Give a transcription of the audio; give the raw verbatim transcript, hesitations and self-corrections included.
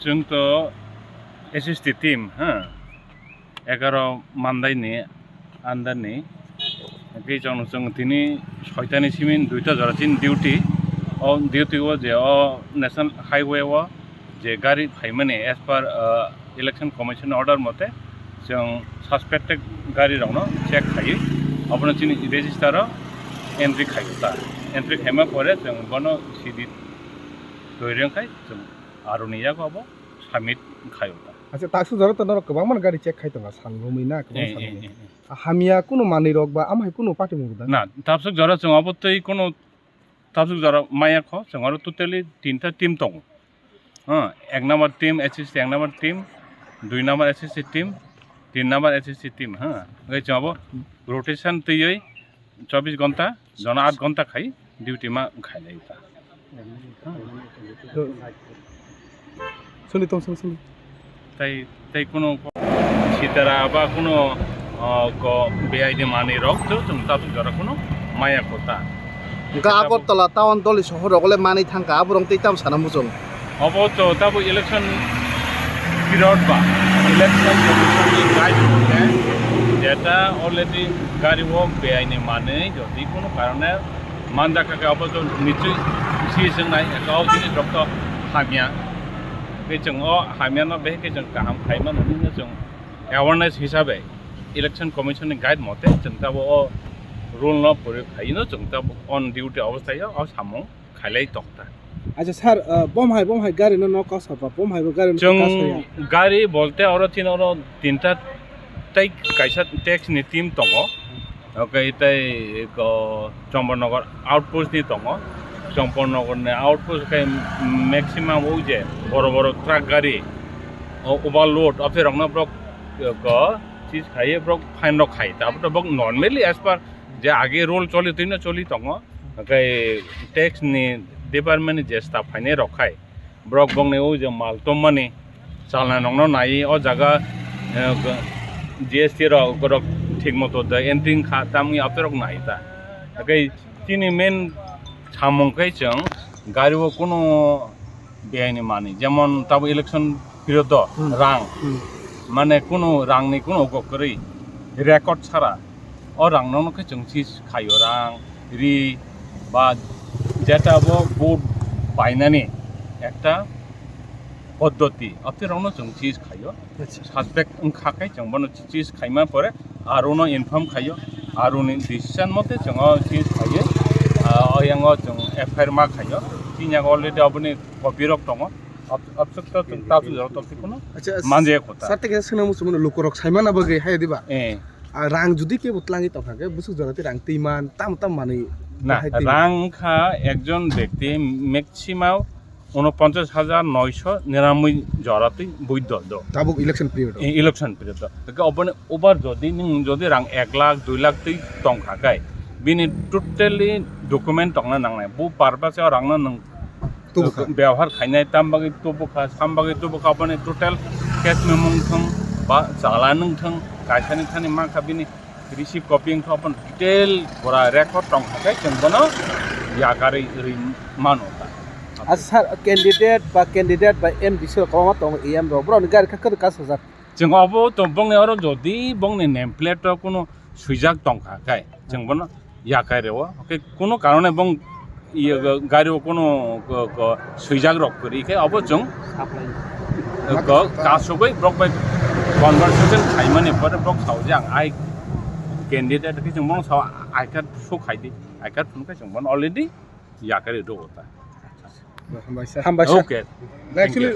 Chwng to S S T team, ha, egaroh Mandai ni under ni. Hwnkhe chwng, chwng tini soita ni simi duita jora chini duty. O duty o je o National Highway o je gari phaimani as per, uh, Election Commission order mote chwng suspected gari rokno check khaiwi abono chini register o entry khaio ta. Entry khaima pore chwng bono C D twi rwng khai chwng aroni yago abo submit khaio ta. Acha, taksuk jora to norok kwbangma gari check khai tongo, sal romwi na, kwbang Eh, sal eh, romwi. Eh, eh. Hamya kunu manwi rok ba, amhai kunu party mung da? Na, taksuk jora chwng abo tei kunu, taksuk jora maya kho, chwng aro totally tinta team tongo. Ha, ek number team, S S C ek number team, dui number S S C team, tin number S S C team, ha. Hwnkhe chwng abo rotation twiwi chobbish ghonta, jona aat ghonta khai duty ma khailai ta. Soni tong, soni, soni. Tai, tai kuno ko-, sitara ba kuno, ah, ko B I D manwi rok to chwng tabu jora kuno maya kota. Hwnkhe Agartala town doli sohor rok le manwi thangkha, aborok tei tamo sana muchung. Obo to tabo election period ba, election commission ni guide mote jeta already gari o beaini manwi jodi kono karone manjakha khe obo to nichoi si swngnai, eka o jinis rok to hamya. Tei chwng o hamya no behai khe chwng kaham khai mano hinwi chwng awareness hisabe election commission ni guide mote chwng tabo o rule no proyog khai no chwng tabo on duty obostai o samung khailai tongta. Acha sir, ah, bom hai, bom hai gari no nok kasa ba, bom hai bo gari no kasa ya. Chwng gari bolte oro tin oro tinta tei kaisa tax ni team tongo. Okay, tei ko Chompornagar outpost ni tongo. Chompornagar ni outpost kai maximum o je boro boro truck gari o overload o pherok no borok ko sis khai borok fine rok khai. Tabuk tabuk normally as per je age rule choli twi no choli tongo. Hwnkhe tax ni department ni je staff phainai rok khai, borok bongni o je mal tommani chalna nokno nai o jaga, eh, G S T rok borok thik moto da entry wngkha tamni aperok nai ta. Hwnkhe chini main samung khe chwng gari o kuno beaini manwi, jemon tabo election period o Hmm. rang, Hmm. mane kuno rangni kuno gok kwrwi record sara. O rang no khe chwng seize khaio, rang, ri, ba jeta bo vote painani ekta poddoti, abo rok no chwng seize khaio. Acha. Suspect wngkha khe chwng bono seize khaima pore aro no inform khaio, aro ni decision mote chwng o seize khaiwi, ah, o yang o chwng F I R ma khaio. Chini yago already aboni copy rok tongo. Ab-, abswk to chwng tabuk jora tongsi kuno Acha, manje kota. Sir, tei kaisa swngna muchung mano, lukurok saimana bagwi haya diba? Eh. Ah, rang judi kebo twlangwi tongkha khe, bwswk jora tei rang twi man, tam tam manwi Na, bahai twi man. Rang wngkha ekjon bekti maximum unoponchas hajar noisho niranboi jora twi buiddo do. Tabuk election period o. E-, election period o. Hwnkhe oboni over jodi nwng jodi rang ek lakh, dui lakh twi tongkha khe, bini totally document tongna nangnai. Bu purpose o rangno nwng Tubukha. Byabohar khainai tam bagwi tubukha, sam bagwi tubukha, aboni total case memo wngthung ba challan wngthung, kaisani thani mankha bini receipt copy wngthung, aboni detail pura record tongkha khe chwng bono yakarwi rwi mano ta. Ah, sir, candidate ba candidate ba M D C rok kwbangma tongo, E M rok, borokni gari kha kwrwi kasajak. Chwng obo to bongni oro jodi bongni name plate o kuno swijak tongkha khe, chwng bono yakai reo. Hwnkhe kuno karone bong, iye, gari o kuno ko, ko swijak rok kwrwi khe obo chwng ko kasugwi borok bai conversation khaimani pore borok sao je ang ai candidate khe chwng bono sao I card show khai di, I card phunukhe chwng bono already yakai rw ta. Hambai sir. Hambai sir. Okay. Actually,